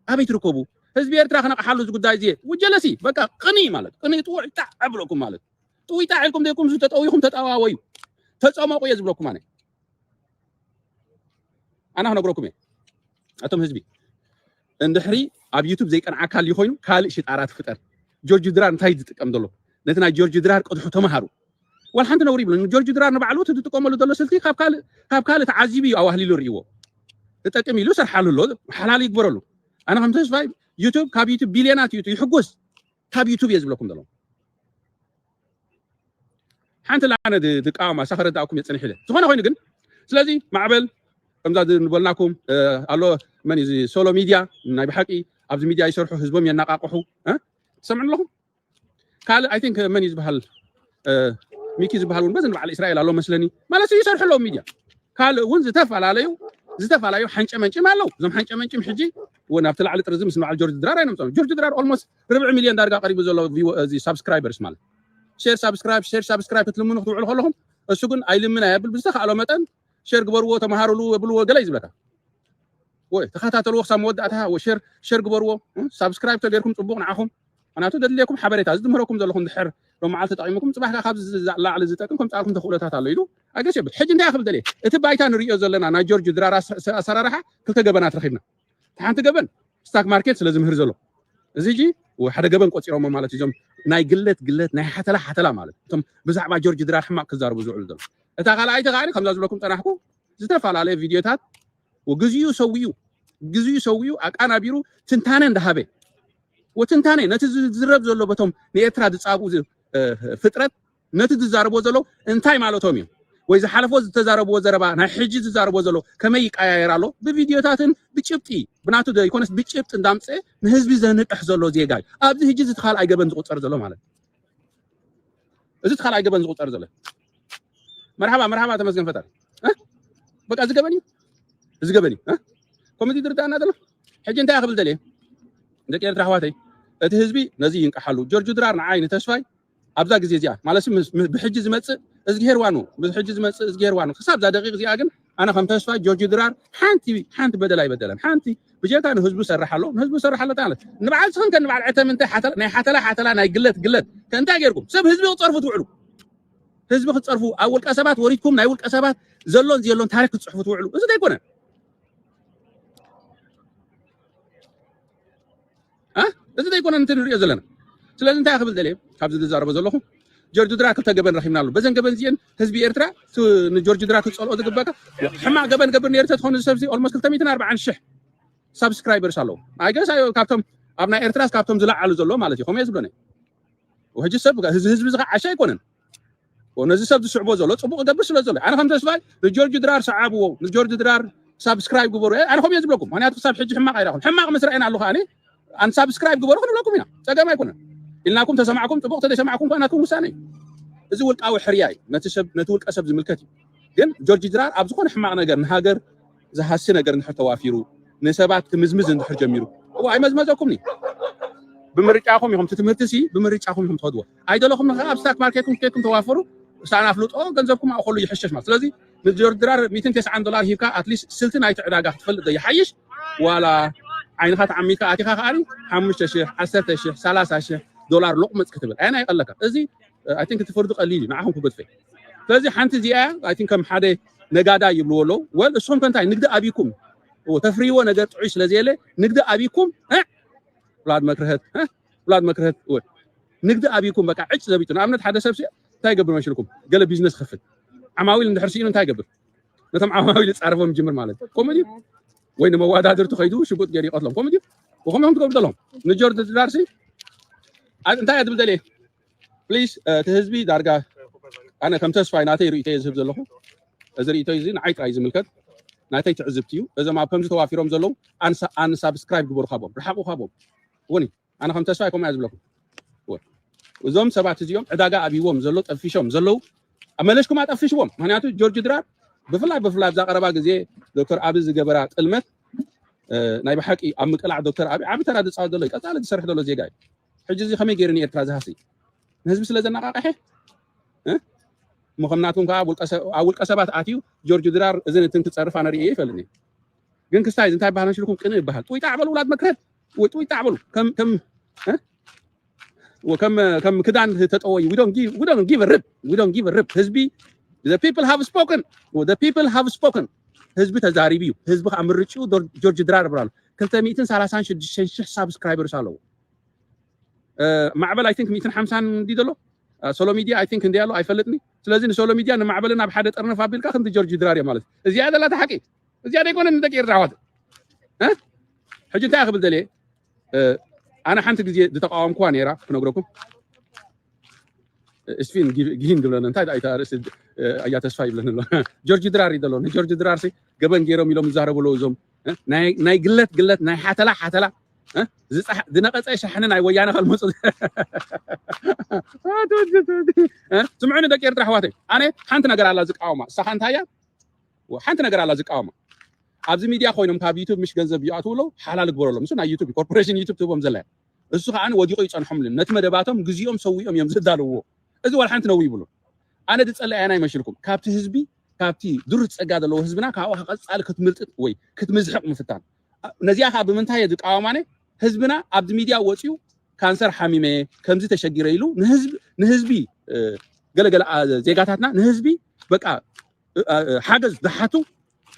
ኣበይ ትርከቡ? ህዝቢ ኤርትራ ክነቕሓሉ እዚ ጉዳይ እዚ ውጀለሲ በቃ ቅኒ ማለት ቅኒ ጥውዕ ጣዕ ኣብለኩም ማለት ጥውይ ጣዕ ኢልኩም ዘይኩም ተጠዊኹም ተጠዋወዩ ተፀመቑ እየ ዝብለኩም ኣነ። ኣነ ክነግረኩም እየ ኣቶም ህዝቢ፣ እንድሕሪ ኣብ ዩቱብ ዘይቀንዓካ ኣልዩ ኮይኑ ካልእ ሽጣራ ትፍጠር። ጆርጅ ድራር እንታይ ዝጥቀም ዘሎ ነቲ ናይ ጆርጅ ድራር ቅድሑ ተምሃሩ። ዋላ ሓንቲ ነውሪ ይብሎ። ጆርጅ ድራር ንባዕሉ እቲ ዝጥቀመሉ ዘሎ ስልቲ ካብ ካልእ ካብ ካልእ ተዓዚቡ እዩ ኣዋህሊሉ ርእይዎ። ዝጠቅም ኢሉ ሰርሓሉ ኣሎ፣ ሓላል ይግበረሉ። ኣነ ከም ተስፋይ ዩቱብ ካብ ዩቱብ ቢልዮናት እዩ ይሕጎስ። ካብ ዩቱብ እየ ዝብለኩም ዘሎ። ሓንቲ ላነ ድቃወማ ሳኸረዳእኩም የፅንሕ ኢለ ዝኾነ ኮይኑ ግን ስለዚ ማዕበል ከምዛ ዝበልናኩም ኣሎ መን እዚ ሶሎ ሚድያ ናይ ብሓቂ ኣብዚ ሚድያ ይሰርሑ ህዝቦም የናቃቅሑ ሰምዑ ኣለኹም። ካልእ ኣይ ቲንክ መን እዩ ዝበሃል ሚኪ ዝበሃል እውን በዚ ንበዓል እስራኤል ኣሎ መስለኒ ማለት እዩ ይሰርሑ ኣለዉ ሚድያ ካልእ እውን ዝተፈላለዩ ዝተፈላለዩ ሓንጨ መንጭም ኣለዉ። እዞም ሓንጨ መንጭም ሕጂ እውን ኣብቲ ላዕሊ ጥርዚ ምስ በዓል ጆርጅ ድራር ኣይነምፅኦም። ጆርጅ ድራር ኦልሞስት ርብዒ ሚልዮን ዳርጋ ቀሪቡ ዘሎ ሳብስክራይበርስ ማለት ሼር ሳብስክራይብ ሼር ሳብስክራይብ ክትልምኑ ክትውዕሉ ከለኹም እሱ ግን ኣይልምን ኣየብል ብዝተኻእሎ መጠን ሼር ግበርዎ ተመሃሩሉ ብልዎ ገለ እዩ ዝብለካ። ወይ ተኸታተልዎ ክሳብ መወዳእታ ወይ ሼር ሼር ግበርዎ ሳብስክራይብ ተገይርኩም ፅቡቕ ንዓኹም። ምክንያቱ ደድልየኩም ሓበሬታ እዚ ዝምህረኩም ዘለኹም ድሕር ሎም መዓልቲ ተጠቂምኩም ፅባሕ ከዓ ካብዚ ላዕሊ ዝጠቅም ከም ፃልኩም ተኽእሎታት ኣሎ ኢሉ ኣገስ የብል። ሕጂ እንታይ ክብል ደልየ እቲ ባይታ ንሪኦ ዘለና ናይ ጆርጅ ድራር ኣሰራርሓ ክልተ ገበናት ረኺብና። እቲ ሓንቲ ገበን ስታክ ማርኬት ስለ ዝምህር ዘሎ እዚ ጂ ሓደ ገበን ቆፂሮሞ ማለት እዞም ናይ ግለት ግለት ናይ ሓተላ ሓተላ ማለት እቶም ብዛዕባ ጆርጅ ድራር ሕማቅ ክዛረቡ ዝውዕሉ ዘሎ። እታ ካልኣይቲ ከዓ ከምዛ ዝብለኩም ፀናሕኩ ዝተፈላለየ ቪድዮታት ወግዚኡ ሰዊኡ ግዚኡ ሰዊኡ ኣቃናቢሩ ትንታነ እንዳሃበ ወትንታነ ነቲ ዝዝረብ ዘሎ በቶም ንኤርትራ ዝፃብኡ ፍጥረት ነቲ ዝዛረብዎ ዘለዉ እንታይ ማለቶም እዮም ወይ ዝሓለፎ ዝተዛረብዎ ዘረባ ናይ ሕጂ ዝዛረብዎ ዘለዉ ከመይ ይቀያየር ኣሎ ብቪድዮታትን ብጭብጢ ብናቱ ዘይኮነስ ብጭብጢ እንዳምፀ ንህዝቢ ዘንቅሕ ዘሎ ዜጋ እዩ። ኣብዚ ሕጂ እዚ ተካልኣይ ገበን ዝቁፀር ዘሎ ማለት እዩ። እዚ ተካልኣይ ገበን ዝቁፀር ዘሎ መርሓባ መርሓባ ተመስገን ፈጣሪ በቃ እዚ ገበን እዩ። እዚ ገበን እዩ ኮሚቲ ዝርዳእና ዘሎ ሕጂ እንታይ ክብል ደልየ ደቂ ኤርትራ ኣሕዋተይ እቲ ህዝቢ ነዚ ይንቅሓሉ ጆርጅ ድራር ንዓይ ንተስፋይ ኣብዛ ግዜ እዚኣ ማለት ብሕጂ ዝመፅእ እዝግሄር ዋኑ ብሕጂ ዝመፅእ እዝግሄር ዋኑ ክሳብ እዛ ደቂቅ እዚኣ ግን ኣነ ከም ተስፋ ጆርጅ ድራር ሓንቲ ሓንቲ በደል ኣይበደለን ሓንቲ ብጀካ ንህዝቡ ሰርሕ ኣሎ ንህዝቡ ሰርሕ ኣሎ ማለት ንበዓል ስኽን ከ ንበዓል ዕተም እንታይ ሓተላ ናይ ሓተላ ሓተላ ናይ ግለት ግለት ከእንታይ ገይርኩም ሰብ ህዝቢ ክፀርፉ ትውዕሉ ህዝቢ ክትፀርፉ ኣብ ውልቀ ሰባት ወሪድኩም ናይ ውልቀ ሰባት ዘሎን ዘየሎን ታሪክ ክትፅሕፉ ትውዕሉ እዚ ዘይኮነ እዚ ዘይኮነ ነቲ ንሪኦ ዘለና ስለዚ እንታይ ክብል ደልየ ካብዚ ዝዛረቦ ዘለኹ ጆርጅ ድራ ክልተ ገበን ረኪብና ኣሎ በዘን ገበን እዚአን ህዝቢ ኤርትራ ንጆርጅ ድራ ክፀልኦ ዝግበካ ሕማቅ ገበን ገብር ነይሩ ተትኾኑ ዝሰብዚ ኦልሞስት ክልተ ሚእትን ኣርባዓን ሽሕ ሳብስክራይበርስ ኣለዉ ኣይገስ ካብቶም ኣብ ናይ ኤርትራስ ካብቶም ዝለዓሉ ዘሎ ማለት እዩ ከምኡ ዝብሎ ሕጂ ሰብ ህዝቢ ዝኸዓሸ ኣይኮነን ነዚ ሰብ ዝስዕቦ ዘሎ ፅቡቅ ገብር ስለ ዘሎ ኣነ ከም ተስፋይ ንጆርጅ ድራር ሰዓብዎ ንጆርጅ ድራር ሳብስክራይብ ግበሩ ኣነ ከምኡ ዝብለኩም ምክንያቱ ክሳብ ሕጂ ሕማቅ ኣይረኹም ሕማቅ ምስ ረኣይና ኣለኹ ኣነ ኣን ሳብስክራይብ ግበሩ ክንብለኩም ኢና ፀገም ኣይኮነን ኢልናኩም ተሰማዕኩም ፅቡቅ ተደሰማዕኩም ከ ናትኩም ውሳነ እዩ እዚ ውልቃዊ ሕርያ እዩ ነቲ ውልቀ ሰብ ዝምልከት እዩ ግን ጆርጅ ድራር ኣብ ዝኾነ ሕማቅ ነገር ንሃገር ዝሃሲ ነገር እንድሕር ተዋፊሩ ንሰባት ክምዝምዝ እንድሕር ጀሚሩ እዎ ኣይመዝመዘኩምኒ ብምርጫኹም ኢኹም እቲ ትምህርቲ ሲ ብምርጫኹም ኢኹም ትኸድዎ ኣይደለኹም ንኸ ኣብ ስታክ ማርኬትኩም ከይኩም ተዋፈሩ ሳን ኣፍልጦ ገንዘብኩም ኣብኡ ከሉ ይሕሸሽ ማለት ስለዚ ንጆርጅ ድራር ሚእትን ተስዓን ዶላር ሂብካ ኣትሊስት ስልቲ ናይቲ ዕዳጋ ክትፈልጥ ይሓይሽ ዋላ ዓይንኻ ተዓሚትካ ኣቲኻ ከኣ ሓሙሽተ ሽሕ ዓሰርተ ሽሕ ሰላሳ ሽሕ ዶላር ሎቕመፅ ክትብል ኣየና ይቐለካ እዚ ኣይ ቲንክ እቲ ፍርዱ ቀሊል እዩ ንዓኹም ክገድፈ ስለዚ ሓንቲ እዚኣ ኣይ ቲንክ ከም ሓደ ነጋዳይ ይብልዎ ኣለዉ ወል እስኹም ከ እንታይ ንግዲ ኣብይኩም ተፍርይዎ ነገር ጥዑይ ስለ ዘየለ ንግዲ ኣብይኩም ውላድ መክርሀት ውላድ መክርሀት ንግዲ ኣብይኩም በቃ ዕጭ ዘቢጡ ንኣብነት ሓደ ሰብ እንታይ ይገብር መሽልኩም ገለ ቢዝነስ ክፍት ዓማዊል እንድሕር ስኢኑ እንታይ ይገብር ነቶም ዓማዊል ይፃረፎም ይጅምር ማለት እዩ ኮሜዲ ወይ ንመዋዳድርቲ ከይዱ ሽጉጥ ገይሩ ይቀትሎም ኮሜዲ ወከምኦም ትገብሩ ዘለኹም ንጆርጅ ድራርሲ እንታይ እየ ዝብል ደልየ ፕሊስ እቲ ህዝቢ ዳርጋ ኣነ ከም ተስፋይ ናተይ ርእይቶ እየ ዝህብ ዘለኹ እዚ ርእይቶ እዚ ንዓይ ጥራይ ዝምልከት ናተይ ትዕዝብቲ እዩ እዞም ኣብ ከምዚ ተዋፊሮም ዘለዉ ኣንሳብስክራይብ ግበሩ ካቦም ርሓቁ ካቦም ወኒ ኣነ ከም ተስፋይ ከምኡ እየ ዝብለኩም እዞም ሰባት እዚኦም ዕዳጋ ኣብዎም ዘሎ ጠፊሾም ዘለዉ ኣብ መለሽኩም ኣጠፍሽዎም ምክንያቱ ጆርጅ ድራር ብፍላይ ብፍላይ ኣብዛ ቀረባ ግዜ ዶክተር ኣብ ዝገበራ ጥልመት እ፣ ናይ ብሓቂ ኣብ ምቅላዕ ዶክተር ኣብይ ዓቢ ተራ ዝፃወት ዘሎ እዩ። ቀፃሊ ዝሰርሕ ዘሎ ዜጋ እዩ። ሕጂ እዚ ከመይ ገይሩ ንኤርትራ ዝሃሲ? ንህዝቢ ስለ ዘነቃቀሐ፣ እ? እሞ ከም ናትኩም ከዓ ውልቀ ሰብ-፣ ኣብ ውልቀ ሰባት ኣትዩ ጆርጅ ድራር እዝን እትን ክፀርፍ ኣነ ርእየ ይፈልጥኒ። ግን ክስታይ እንታይ ይበሃል መሲልኩም? ቅንእ ይበሃል። ጥዊጣዕ በሉ ውላድ መክረድ። ወይ ጥዊጣዕ በሉ። ከም፣ ከም፣ እ? ወ-፣ ከም፣ ከም ክዳን ተጠወዩ። We don't give, we don't give a rip. We don't give a rip. ህዝቢ፣ the people have spoken. The people have spoken. ህዝቢ ተዛሪቡ እዩ። ህዝቢ ከዓ ምርጭኡ ዶር-፣ ጆርጅ ድራር ብራሉ። ክልተ ሚእትን ሰላሳን ሽዱሽተን ሽሕ ሳብስክራይበርስ ኣለዎ። እ፣ ማዕበል፣ I think፣ ሚእትን ሓምሳን እንዲ ዘሎ፣ እ፣ ሶሎ ሚድያ፣ I think፣ እንዲ ኣሎ ኣይፈልጥኒ። ስለዚ ንሶሎ ሚድያ ንማዕበልን ኣብ ሓደ ጠርነፍ ኣቢልካ ከምቲ ጆርጅ ድራር እየ ማለት እዩ። እዚኣ ዘላ እቲ ሓቂ። እዚኣ ደይኮነ ንደቂ ኤርትራ ኣሕዋት። እ? ሕጂ እንታይ ክብል ደልየ? እ፣ ኣነ ሓንቲ ግዜ ዝተቃወምኩዋ ነይራ ክነግረኩም። እስፊን ጊ-፣ ጊሂን ዝብለና እንታይ ደኣ ኣይታ ርእሲ፣ እ፣ ኣያ ተስፋ ይብለኒ ኣሎ። ጆርጅ ድራር እዩ ዘሎ። ንጆርጅ ድራር ሲ ገበን ገይሮም ኢሎም ይዛረቡ ኣለዉ እዞም፣ እ፣ ናይ፣ ናይ ግለት ግለት፣ ናይ ሓተላ ሓተላ፣ እ፣ ዝፀሕ-፣ ዝነቐፀ ሻሕኒ ናይ ወያነ ከልመፁ። እ፣ ስምዑኒ ደቂ ኤርትራ ኣሕዋተይ፣ ኣነ ሓንቲ ነገር ኣላ ዝቃወማ። እሳኻ እንታይ እያ? ሓንቲ ነገር ኣላ ዝቃወማ። ኣብዚ ሚድያ ኮይኖም ካብ ዩቱብ ምሽ ገንዘብ ይኣትዉ ኣለዉ፣ ሓላል ግበረሎም። እሱ ናይ ዩቱብ ኮርፖሬሽን ዩቱብ ትህቦም ዘላ እያ። እሱ ከዓ ወዲቑ ይጸንሖም። ነቲ መደባቶም ግዜኦም ሰዊኦም እዮም ዘዳለውዎ። እዚ ዋላ ሓንቲ ነዊ ይብሉ። ኣነ ዝጸልእ ኣየናይ መሲልኩም? ካብቲ ህዝቢ፣ ካብቲ ድሩት ጸጋ ዘለዎ ህዝብና ካብኡ ቀጻሊ ክትምልጥጥ ወይ ክትምዝሕቕ ምፍታን። ነዚኣ ከዓ ብምንታይ እየ ዝቃወማነ? ህዝብና ኣብዚ ሚድያ ወጺኡ ካንሰር ሓሚመ፣ ከምዚ ተሸጊረ ኢሉ ንህዝቢ፣ ንህዝቢ፣ እ፣ ገለገለ፣ አ፣ ዜጋታትና ንህዝቢ በቃ፣ እ፣ እ፣ ሓገዝ ዝሓቱ፣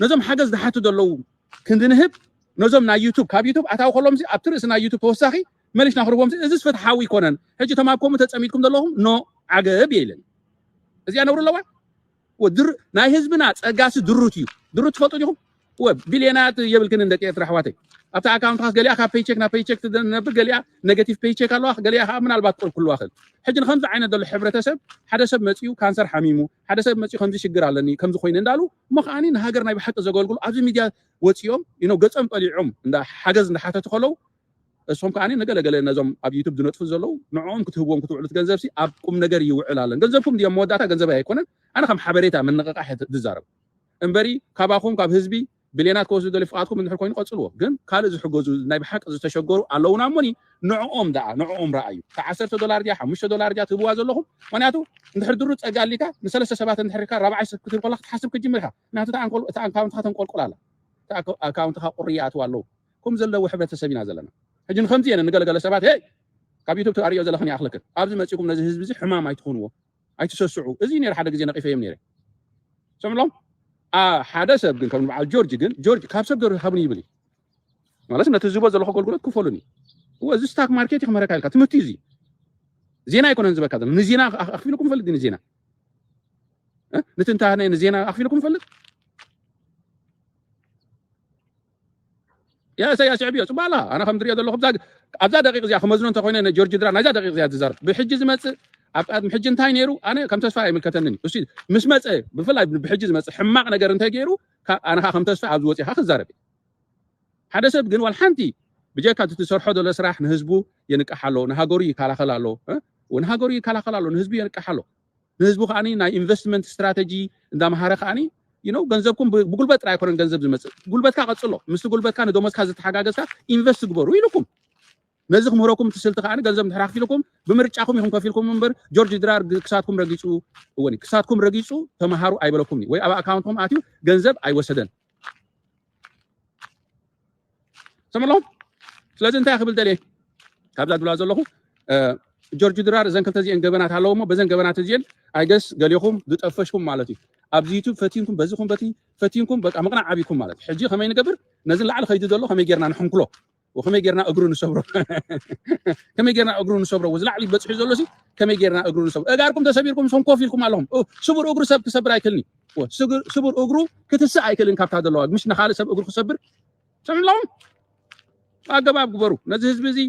ነዞም ሓገዝ ዝሓቱ ዘለዉ ክንዲ ንህብ፣ ነዞም ናይ ዩቱብ፣ ካብ ዩቱብ ኣታዊ ከሎምሲ ኣብቲ ርእሲ ናይ ዩቱብ ተወሳኺ መሊሽና ክርቦምሲ፣ እዚስ ፍትሓዊ ኣይኮነን። ሕጂ እቶም ኣብ ከምኡ ተጸሚድኩም ዘለኹም ኖ ዓገብ እየ ኢለን። እዚኣ ነውሪ ኣለዋ? ወ-፣ ድር-፣ ናይ ህዝብና ጸጋሲ ድሩት እዩ። ድሩት ትፈልጡ ዲኹም? ወ-፣ ቢልዮናት የብልክንን ደቂ ኤርትራ ኣሕዋተይ። ኣብታ ኣካውንትኻስ ገሊኣ ካብ ፔይቸክ ናብ ፔይቸክ ትነብር፣ ገሊኣ ኔጋቲቭ ፔይቸክ ኣለዋ፣ ገሊኣ ከዓ ምናልባት ቁልቁል ኣለዋ ክእል። ሕጂ ንከምዚ ዓይነት ዘሎ ሕብረተሰብ፣ ሓደ ሰብ መጺኡ ካንሰር ሓሚሙ፣ ሓደ ሰብ መጺኡ ከምዚ ሽግር ኣለኒ፣ ከምዚ ኮይነ እንዳሉ፣ እሞ ከዓኒ ንሃገር ናይ ብሓቂ ዘገልግሉ ኣብዚ ሚድያ ወጺኦም፣ you know፣ ገጾም ቀሊዖም እንዳ ሓገዝ እንዳሓተቱ ከለዉ፣ እሶም ከዓኒ ንገለገለ ነዞም ኣብ ዩቱብ ዝነጥፉ ዘለዉ ንዕኦም ክትህብዎም ክትውዕሉት ገንዘብሲ ኣብ ቁም ነገር ይውዕል ኣለን። ገንዘብኩም ድዮም መወዳእታ ገንዘብ ኣይኮነን። ኣነ ከም ሓበሬታ ምንቕቃሕ እየ ዝዛረብ። እምበሪ ካባኹም ካብ ህዝቢ ቢልዮናት ክወስዱ ደልዩ ፍቓድኩም እንድሕር ኮይኑ ቀጽልዎ። ግን ካልእ ዝሕገዙ ናይ ብሓቂ ዝተሸገሩ ኣለዉና እሞኒ ንዕኦም ደኣ ንዕኦም ረኣዩ። እታ ዓሰርተ ዶላር ድያ ሓሙሽተ ዶላር ድያ ትህብዋ ዘለኹም? ምኽንያቱ እንድሕር ድሩ ጸጋ ኣሊካ ንሰለስተ ሰባት እንድሕር ኢልካ ራብዓይ ሰብ ክትህብ ከለኻ ክትሓስብ ክትጅምር ኢኻ። ምኽንያቱ እታ ኣንኮል-፣ እታ ኣካውንትኻ ተንቆልቁል ኣላ። እታ ኣካ-፣ ኣካውንትኻ ቁሪ ይኣትዋ ኣለዉ። ከም ዘለዎ ሕብረተሰብ ኢና ዘለና። ሕጂ ንኸምዚ እየን ንገለገለ ሰባት፣ "ሄይ፣ ካብ ዩቱብ ትኣርዮ ዘለኽን ይኣኽለክን። ኣብዚ መጺኹም ነዚ ህዝቢ እዚ ሕማም ኣይትኹንዎ፣ ኣይትሰስዑ." እዚ ነይሩ ሓደ ግዜ ነቒፈዮም ነይረ። ሰምዕሎም? ኣ፣ ሓደ ሰብ ግን ከም በዓል ጆርጅ ግን፣ ጆርጅ ካብ ሰብ ገሩ ሃብኒ ይብል እዩ። ማለት ነቲ ዝህቦ ዘለኹ ኣገልግሎት ክፈሉኒ። እወ፣ እዚ ስታክ ማርኬት እዩ ክምህረካ ኢልካ። ትምህርቲ እዩ እዚ። ዜና ኣይኮነን ዝበካ ዘሎ። ንዜና ኣኽ-፣ ኣኽፊልኩም ፈልጥ ንዜና። እ? ንትንታነ ንዜና ኣኽፊልኩም ፈልጥ? ያ ኢሳያስ ሽዕብዮ፣ ጽቡቕ ኣላ። ኣነ ከም ዝሪኦ ዘለኹ፣ ኣብዛ፣ ኣብዛ ደቂቕ እዚኣ ክመዝኖ እንተኾይነ፣ ንጆርጅ ድራር ናይዛ ደቂቕ እዚኣ ትዛረብ። ብሕጂ ዝመጽእ፣ ኣብ ቅድሚ ሕጂ እንታይ ነይሩ? ኣነ ከም ተስፋ ኣይምልከተንን እዩ። እሱ ምስ መጸ፣ ብፍላይ ብሕጂ ዝመጽእ ሕማቕ ነገር እንተገይሩ፣ ካ-፣ ኣነ ኸኣ ከም ተስፋ ኣብዚ ወጺኻ ክዛረብ እየ። ሓደ ሰብ ግን ዋላ ሓንቲ ብጀካ እቲ ትሰርሖ ዘሎ ስራሕ ንህዝቡ የንቅሕ ኣሎ፣ ንሃገሩ ይከላኸል ኣሎ፣ እ? ንሃገሩ ይከላኸል ኣሎ፣ ንህዝቡ የንቅሕ ኣሎ። ንህዝቡ ከዓኒ ናይ ኢንቨስትመንት ስትራተጂ እንዳምሃረ ከዓኒ፣ you know፣ ገንዘብኩም ብ-፣ ብጉልበት ጥራይ ኣይኮነን ገንዘብ ዝመጽእ። ጉልበትካ ቀጽሎ። ምስቲ ጉልበትካ ንደሞዝካ ዝተሓጋገዝካ ኢንቨስት ግበሩ ኢሉኩም። ነዚ ክምህረኩም እቲ ስልቲ ከዓኒ ገንዘብ እንድሕር ኣኽፊልኩም፣ ብምርጫኹም ኢኹም ከፊልኩም እምበር፣ ጆርጅ ድራር ግ-፣ ክሳትኩም ረጊጹ፣ እወኒ፣ ክሳትኩም ረጊጹ ተምሃሩ ኣይበለኩምኒ። ወይ ኣብ ኣካውንትኩም ኣትዩ ገንዘብ ኣይወሰደን። ሰምዕሎም? ስለዚ እንታይ ክብል ደልየ? ካብዛ ዝብላ ዘለኹ፣ እ፣ ጆርጅ ድራር እዘን ክልተ እዚአን ገበናት ኣለዎ እሞ፣ በዘን ገበናት እዚአን፣ I guess፣ ገሊኹም ዝጠፈሽኩም ማለት እዩ። ኣብዚ ዩቱብ ፈቲንኩም፣ በዚኹም በቲ ፈቲንኩም፣ በቃ ምቕናዕ ዓቢኩም ማለት እዩ። ሕጂ ከመይ ንገብር? ነዚ ላዕሊ ከይዱ ዘሎ ከመይ ጌርና ንሕንኩሎ? ወከመይ ጌርና እግሩ ንሰብሮ? ከመይ ጌርና እግሩ ንሰብሮ? ወዚ ላዕሊ በጽሑ ዘሎ ሲ ከመይ ጌርና እግሩ ንሰብሮ? እጋርኩም ተሰቢርኩም፣ ሶም ኮፍ ኢልኩም ኣለኹም። ኦ፣ ስቡር እግሩ ሰብ ክሰብር ኣይክእልን እዩ። ወ-፣ ስጉር-፣ ስቡር እግሩ ክትስእ ኣይክእልን ካብታ ዘለዋ። ምሽ ንኻልእ ሰብ እግሩ ክሰብር? ሰሚዕለኹም? ኣገባብ ግበሩ። ነዚ ህዝቢ እዚ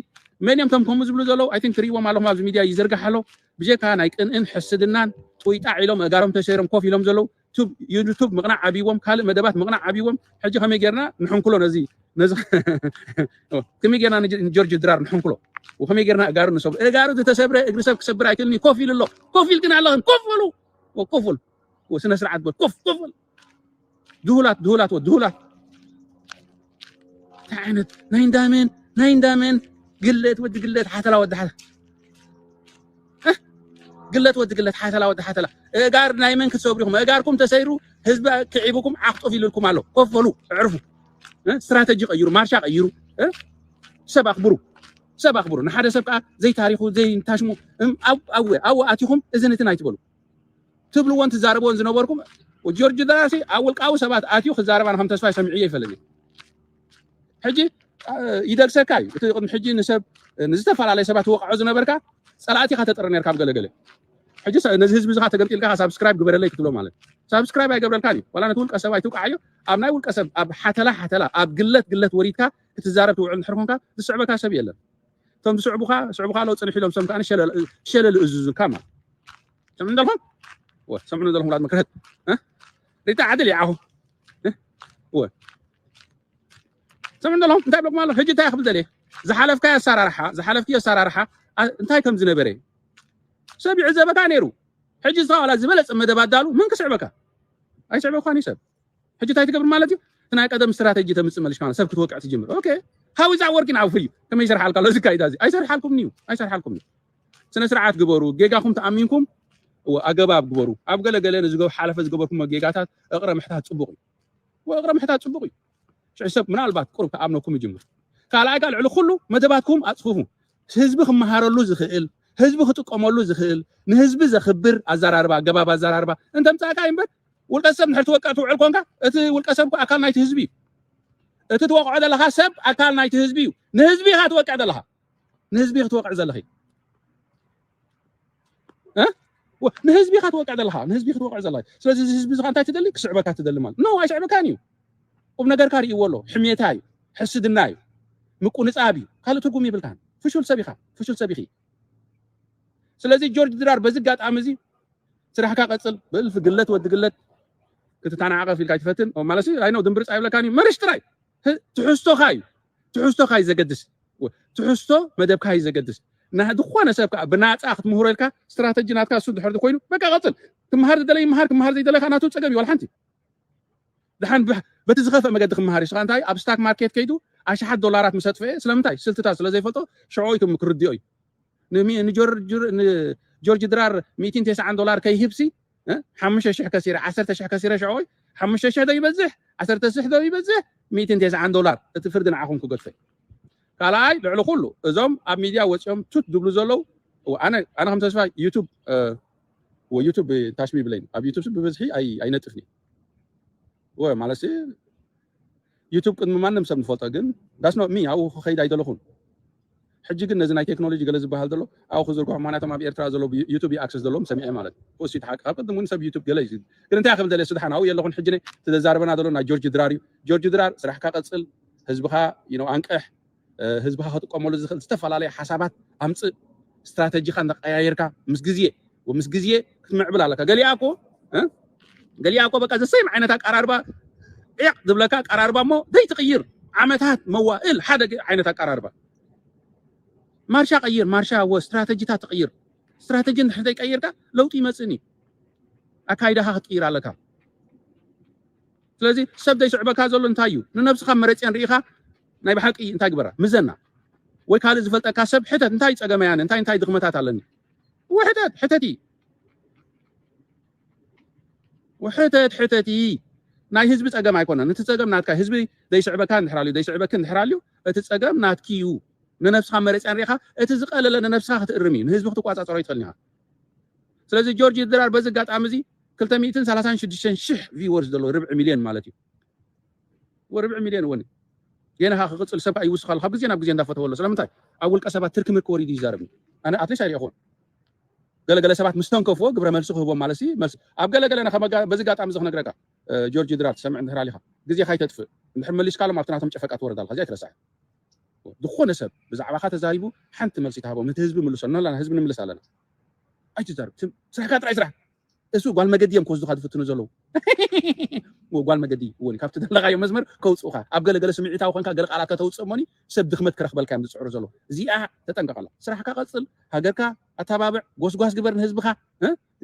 መን እዮም እቶም ከምኡ ዝብሉ ዘለዉ? I think ትርእይዎም ኣለኹም፣ ኣብዚ ሚድያ ይዝርጋሕ ኣሎ። ብጀካ ናይ ቅንእን ሕስድናን ጥውይጣዕ ኢሎም፣ እጋሮም ተሰይሮም ኮፍ ኢሎም ዘለዉ፣ ቱብ-፣ ዩቱብ ምቕናዕ ዓብይዎም፣ ካልእ መደባት ምቕናዕ ዓብይዎም። ሕጂ ከመይ ጌርና ንሕንኩሎ ነዚ፣ ነዚ ከመይ ጌርና ንጀ-፣ ንጆርጅ ድራር ንሕንኩሎ? ወከመይ ጌርና እጋሩ ንሰብሮ? እጋሩ ዝተሰብረ እግሪ ሰብ ክሰብር ኣይክእልን እዩ። ኮፍ ኢሉ ኣሎ። ኮፍ ኢልክን ኣለኽን። ኮፍ በሉ። ኮፍ በሉ። ስነ ስርዓት በል። ኮፍ፣ ኮፍ በል። ድሁላት፣ ድሁላት፣ ወ-፣ ድሁላት። እንታይ ዓይነት ናይ እንዳመን ናይ እንዳመን ግለት ወዲ ግለት ሓተላ ወዲ ሓተላ ግለት ወዲ ግለት ሓተላ ወዲ ሓተላ እጋር ናይ መን ክትሰብሩ ኢኹም? እጋርኩም ተሰይሩ ህዝቢ ክዒብኩም ዓኽጦፍ ኢልልኩም ኣሎ። ኮፈሉ፣ እዕርፉ። ስትራተጂ ቀይሩ፣ ማርሻ ቀይሩ። ሰብ ኣኽብሩ፣ ሰብ ኣኽብሩ። ንሓደ ሰብ ከዓ ዘይታሪኹ ዘይንታሽሙ ኣወ ኣወ ኣቲኹም እዝንትን ኣይትበሉ። ትብልዎን ትዛረብዎን ዝነበርኩም ጆርጅ ድራርሲ ኣብ ውልቃዊ ሰባት ኣትዩ ክዛረብ ኣነ ከም ተስፋይ ሰሚዐዮ ይፈልጥ። ሕጂ ይደግሰካ እዩ። እቲ ቅድሚ ሕጂ ንሰብ ንዝተፈላለየ ሰባት ትወቕዖ ዝነበርካ ጸላእቲ ኢኻ ተጥሪ ነርካ ኣብ ገለገለ። ሕጂ ነዚ ህዝቢ ዝኻ ተገምጢልካ ሳብስክራይብ ግበረለይ ክትብሎ ማለት ሳብስክራይብ ኣይገብረልካን እዩ። ዋላ ነቲ ውልቀ ሰብ ኣይትውቃዓዮ። ኣብ ናይ ውልቀ ሰብ ኣብ ሓተላ ሓተላ ኣብ ግለት ግለት ወሪድካ ክትዛረብ ትውዕል እንድሕር ኮንካ ዝስዕበካ ሰብ የለን። እቶም ዝስዕቡኻ ስዕቡኻ ኣለዉ ጽንሕ ኢሎም ሰም ከዓ ሸለል እዝዙካ ማለት ሰምዑ እንደልኹም ወ ሰምዑ እንደልኹም ውላድ መክርህት እ? ሪታ ዓድል ይዓኹ እ? ወ ሰምዑ እንደልኹም እንታይ ብለኩም ኣሎ ሕጂ እንታይ ክብል ደልየ ዝሓለፍካዮ ኣሰራርሓ ዝሓለፍክዮ ኣሰራርሓ ኣ- እንታይ ከም ዝነበረ ሰብ ይዕዘበካ ነይሩ ሕጂ ዝኻ ዋላ ዝበለጸ መደብ ኣዳሉ መን ክስዕበካ ኣይስዕበኳን እዩ ሰብ ሕጂ እንታይ ትገብር ማለት እዩ እቲ ናይ ቀደም ስትራተጂ ተምፅእ መልሽ ማለት ሰብ ክትወቅዕ ትጅምር okay how is that working out for you ከመይ ይሰርሓልካ ኣሎ እዚ ካይዳ እዚ ኣይሰርሓልኩም እዩ ኣይሰርሓልኩም እዩ ስነ ስርዓት ግበሩ ጌጋኹም ተኣሚንኩም እወ ኣገባብ ግበሩ ኣብ ገለ ገለ ንዝገብ ሓለፈ ዝገበርኩም ጌጋታት እቕረ ምሕታት ፅቡቅ እዩ እወ እቕረ ምሕታት ፅቡቅ እዩ ሽሕ ሰብ ምናልባት ቁሩብ ክኣምነኩም ይጅምር ካልኣይ ጋር ልዕሊ ኩሉ መደባትኩም ኣፅፉፉ ህዝቢ ክመሃረሉ ዝኽእል ህዝቢ ክጥቀመሉ ዝኽእል ንህዝቢ ዘኽብር ኣዘራርባ ኣገባብ ኣዘራርባ እንተምፃእካ እምበር ውልቀ ሰብ ንድሕር ትወቅዕ ትውዕል ኮንካ እቲ ውልቀ ሰብ ኣካል ናይቲ ህዝቢ እዩ እቲ ትወቅዖ ዘለካ ሰብ ኣካል ናይቲ ህዝቢ እዩ ንህዝቢ ኢኻ ትወቅዕ ዘለካ ንህዝቢ ክትወቅዕ ዘለኺ ንህዝቢ ኢኻ ትወቅዕ ዘለካ ንህዝቢ ክትወቅዕ ዘለካ ስለዚ እዚ ህዝቢ ዝካ እንታይ ትደሊ ክስዕበካ ትደሊ ማለት ኖ ኣይስዕበካን እዩ ቁም ነገርካ ርእይዎ ኣሎ ሕሜታ እዩ ሕስድና እዩ ምቁንፃብ እዩ ካልእ ትርጉም ይብልካን ፍሹል ሰብ ኢኻ ፍሹል ሰብ ኢኺ ስለዚ ጆርጅ ድራር በዚ ኣጋጣሚ እዚ ስራሕካ ቀፅል ብእልፍ ግለት ወዲ ግለት ክትተናዓቐፍ ኢልካ ይትፈትን ማለት ኣይ ነው ድንብርፃ ይብለካን እዩ መርሽ ጥራይ ትሕዝቶኻ እዩ ትሕዝቶኻ እዩ ዘገድስ ትሕዝቶ መደብካ እዩ ዘገድስ ዝኾነ ሰብ ከዓ ብናፃ ክትምህሮ ኢልካ ስትራተጂ ናትካ እሱ ድሕር ኮይኑ በቃ ቀፅል ክምሃር ዝደለ ይምሃር ክምሃር ዘይደለ ከዓ ናቱ ፀገም ይዋል ሓንቲ ድሓን በቲ ዝኸፍአ መገዲ ክምሃር እዩ ስኻ እንታይ ኣብ ስታክ ማርኬት ከይዱ ኣሽሓት ዶላራት ምስ ኣጥፍአ ስለምንታይ ስልትታት ስለ ዘይፈልጦ ሽዑ እዩ ክርድኦ እዩ ንጆርጅ ድራር ሚእትን ተስዓን ዶላር ከይህብሲ ሓሙሽተ ሽሕ ከሲረ ዓሰርተ ሽሕ ከሲረ ሽዑ ሓሙሽተ ሽሕ ዶ ይበዝሕ ዓሰርተ ሽሕ ዶ ይበዝሕ ሚእትን ተስዓን ዶላር እቲ ፍርዲ ንዓኹም ክገድፈ ካልኣይ ልዕሊ ኩሉ እዞም ኣብ ሚድያ ወፂኦም ቱት ድብሉ ዘለዉ ኣነ ኣነ ከም ተስፋ ዩቱብ ዩቱብ ታሽሚ ይብለኝ ኣብ ዩቱብ ብብዝሒ ኣይነጥፍኒ ወ ማለት ዩቱብ ቅድሚ ማንም ሰብ ንፈልጦ ግን that's not me ኣብኡ ክኸይድ ኣይደለኹን ሕጂ ግን ነዚ ናይ ቴክኖሎጂ ገለ ዝበሃል ዘሎ ኣብኡ ክዝርግሖ ምክንያቶም ኣብ ኤርትራ ዘሎ ዩቱብ ኣክሰስ ዘለዎም ሰሚዐ ማለት እሱ ይትሓቅ ካብ ቅድም እውን ሰብ ዩቱብ ገለ እዩ ግን እንታይ ክብል ደለ ስድሓን ኣብኡ የለኹን ሕጂ ነይ ትዘዛርበና ዘሎ ናይ ጆርጅ ድራር እዩ ጆርጅ ድራር ስራሕካ ቀፅል ህዝብኻ you know ኣንቅሕ ህዝብኻ ክጥቀመሉ ዝኽእል ዝተፈላለዩ ሓሳባት ኣምፅእ ስትራተጂኻ እንዳቀያየርካ ምስ ግዜ ምስ ግዜ ክትምዕብል ኣለካ ገሊኣ እኮ ገሊኣ እኮ በቃ ዘሰይም ዓይነት ኣቀራርባ ዒቕ ዝብለካ ኣቀራርባ እሞ ዘይትቕይር ዓመታት መዋእል ሓደ ዓይነት ኣቀራርባ ማርሻ ቀይር ማርሻ ወ ስትራተጂታት ትቕይር ስትራተጂ እንድሕር ዘይቀይርካ ለውጢ ይመፅእን እዩ ኣካይዳኻ ክትቅይር ኣለካ ስለዚ ሰብ ዘይስዕበካ ዘሎ እንታይ እዩ ንነብስኻ መረፅያ ንርኢኻ ናይ ብሓቂ እንታይ ግበራ ምዘና ወይ ካልእ ዝፈልጠካ ሰብ ሕተት እንታይ ፀገመ ያነ እንታይ እንታይ ድኽመታት ኣለኒ ወሕተት ሕተቲ ወሕተት ሕተቲ ናይ ህዝቢ ፀገም ኣይኮነን እቲ ፀገም ናትካ ህዝቢ ዘይስዕበካ እንድሕር ኣልዩ ዘይስዕበክ እንድሕር ኣልዩ እቲ ፀገም ናትኪ እዩ ንነብስኻ መረፅያ ንሪኢኻ እቲ ዝቀለለ ንነብስኻ ክትእርም እዩ ንህዝቢ ክትቋፃፀሮ ይትኽእል ኢኻ ስለዚ ጆርጅ ድራር በዚ ኣጋጣሚ እዚ ክልተ ሚእትን ሰላሳን ሽዱሽተን ሽሕ ቪወርስ ዘለዎ ርብዒ ሚልዮን ማለት እዩ ርብዒ ሚልዮን እውን ገና ክቅፅል ሰብ ይውስኻሉ ካብ ግዜ ናብ ግዜ እንዳፈተወሎ ስለምንታይ ኣብ ውልቀ ሰባት ትርኪ ምርኪ ወሪዱ ይዛረብ ኣነ ኣትሊስ ኣይሪእኹን ገለገለ ሰባት ምስ ተንከፍዎ ግብረ መልሲ ክህቦም ማለት መልሲ ኣብ ገለገለ በዚ ኣጋጣሚ እዚ ክነግረካ ጆርጅ ድራር ትሰምዕ እንድሕር ኣሊኻ ግዜ ካይተጥፍእ እንድሕር መሊስካሎም ኣብቲ ናቶም ጨፈቃ ትወረድ ኣለካ እዚኣ ኣይትረስዓ ዝኾነ ሰብ ብዛዕባኻ ተዛሪቡ ሓንቲ መልሲ ትሃቦም ነቲ ህዝቢ ምልሶ ኣለና ህዝቢ ንምልስ ኣለና ኣይትዛርብ ስራሕካ ጥራይ ስራሕ እሱ ጓል መገዲ እዮም ክወስዱካ ዝፍትኑ ዘለዉ ጓል መገዲ እውን ካብቲ ዘለካዮ መስመር ከውፅኡካ ኣብ ገለገለ ስምዒታዊ ኮንካ ገለ ቃላት ከተውፅእ እሞኒ ሰብ ድክመት ክረክበልካ እዮም ዝፅዕሩ ዘለዉ እዚኣ ተጠንቀቀላ ስራሕካ ቀፅል ሃገርካ ኣተባብዕ ጎስጓስ ግበር ንህዝብካ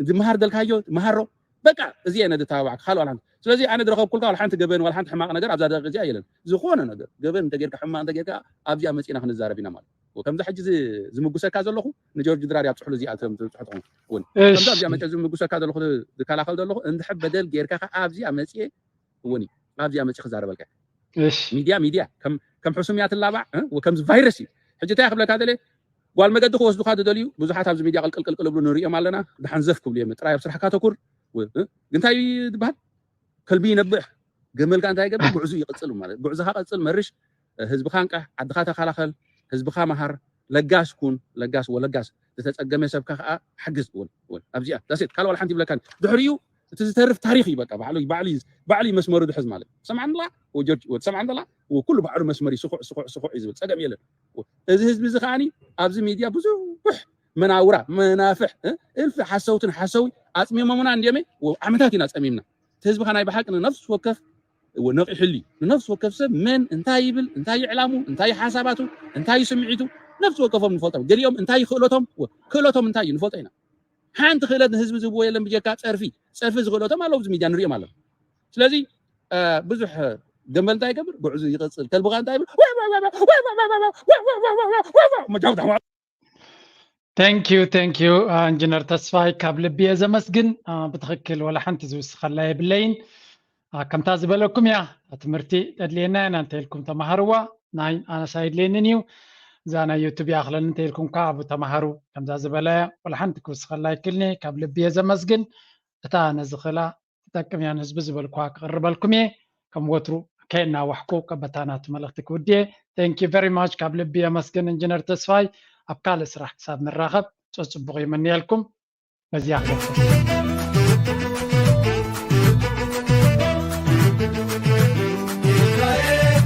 ዝመሃር ደልካዮ መሃሮ በቃ እዚ እየ ነድተባባዕ ካልእ ዋላ ሓንቲ። ስለዚ ኣነ ዝረኸብኩልካ ዋላ ሓንቲ ገበን ዋላ ሓንቲ ሕማቕ ነገር ኣብዛ ደቂቕ እዚኣ የለን። ዝኾነ ነገር ገበን እንተጌርካ ሕማቕ እንተጌርካ ኣብዚኣ መፂና ክንዛረብ ኢና ማለት እዩ። ከምዚ ሕጂ ዚ- ዝምጉሰካ ዘለኹ ንጆርጅ ድራር ኣብፅሕሉ እዚኣ ትም- ትብፅሑ ትኾኑ እውን ከምዚ እሺ ኣብዚኣ መፂ ዝምጉሰካ ዘለኹ ዝከላኸል ዘለኹ እንድሕር በደል ጌርካ ከ ኣብዚኣ መፅየ እውን እዩ ኣብዚኣ መፂ ክዛረበልካ እሺ ሚድያ ሚድያ ከም ከም ሕሱም እያ ትላባዕ እ? ወ- ከምዚ ቫይረስ እዩ። ሕጂ እንታይ ክብለካ ደለ ጓል መገዲ ክወስዱካ ዝደልዩ ብዙሓት ኣብዚ ሚድያ ቅልቅልቅልቅል ብሉ ንሪኦም ኣለና። ደሓን ዘፍ ክብሉ እዮም ጥራይ ኣብ ስራሕካ ተኩር እ? እንታይ ዝበሃል ከልቢ ይነብሕ ገመልካ እንታይ ይገብር ጉዕዙ ይቕፅል ማለት ጉዕዝኻ ቀፅል መርሽ ህዝብኻ ንቃሕ ዓድኻ ተኸላኸል ህዝብኻ መሃር ለጋስ ኩን ለጋስ ወለጋስ ዝተፀገመ ሰብካ ከዓ ሓግዝ እውን እውን ኣብዚኣ ዳሴት ካልእ ዋላ ሓንቲ ይብለካ ድሕሪኡ እቲ ዝተርፍ ታሪክ እዩ በቃ ባዕሉ ባዕሉ እዩ- ባዕሉ እዩ መስመሩ ድሕዝ ማለት ሰማዕንላ ወጆርጅ ወድ ሰማዕንላ ኩሉ ባዕሉ መስመር እዩ ስኹዕ ስኹዕ ስኹዕ እዩ ዝብል ፀገም የለን እዚ ህዝቢ እዚ ከዓኒ ኣብዚ ሚድያ ብዙሕ መናውራ መናፍሕ እ? እልፊ ሓሰውትን ሓሰዊ ኣፅሚሞምና እንዲዮመ ዓመታት ኢና ፀሚምና እቲ ህዝብኻ ናይ ብሓቂ ንነፍሲ ወከፍ እወ ነቒሕሉ እዩ ንነፍሲ ወከፍ ሰብ መን እንታይ ይብል እንታይ ይዕላሙ እንታይ ሓሳባቱ እንታይ ስምዒቱ ነፍሲ ወከፎም ንፈልጦም ገሊኦም እንታይ ክእለቶም እወ ክእለቶም እንታይ እዩ ንፈልጦ ኢና ሓንቲ ክእለት ንህዝቢ ዝህብዎ የለን ብጀካ ፀርፊ ፀርፊ ዝኽእለቶም ኣለዉ ኣብዚ ሚድያ ንሪኦም ኣለና ስለዚ እ፣ ብዙሕ ገንበል እንታይ ይገብር ጉዕዙ ይቐፅል ከልብኻ እንታይ ይብል መጃውዳ Thank you thank you ኢንጂነር ተስፋይ ካብ ልቢ እየ ዘመስግን። ብትኽክል ወላ ሓንቲ ዝውስኸላ የብለይን። ከምታ ዝበለኩም እያ ትምህርቲ ተድልየና ኢና እንተኢልኩም ተማሃርዋ ናይ ኣነስ ኣይድልየንን እዩ እዛ ናይ ዩቱብ ይኣኽለኒ እንተኢልኩም ከዓ ኣብ ተማሃሩ ከምዛ ዝበለያ ወላ ሓንቲ ክውስኸላ ይክልኒ ካብ ልቢ እየ ዘመስግን እታ ነዚ ክእላ ትጠቅም እያ ንህዝቢ ዝበልኳ ክቕርበልኩም እየ ከም ወትሩ ከየናዋሕኩ ቀበታ ናቱ መልእኽቲ ክውድየ thank you very much ካብ ልቢ የመስግን ኢንጂነር ተስፋይ ኣብ ካልእ ስራሕ ክሳብ ንራኸብ ጾጽቡቕ ይምንየልኩም በዚያ ክለኩም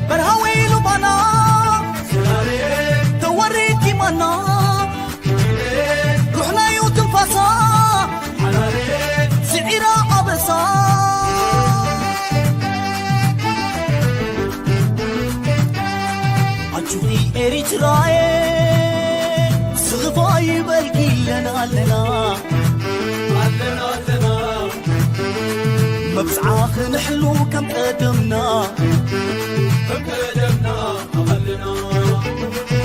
በርሃዊ ሉባና ተወሪድ ይማና ሩሕናዩ ትንፋሳ ስዒራ ኣበሳ ኣጁኺ ኤሪትራየ ስኽፋ ይበልኪ ኣለና ኣለና ኣለና ኣለና መብፅዓ ክንሕሉ ከም ቀደምና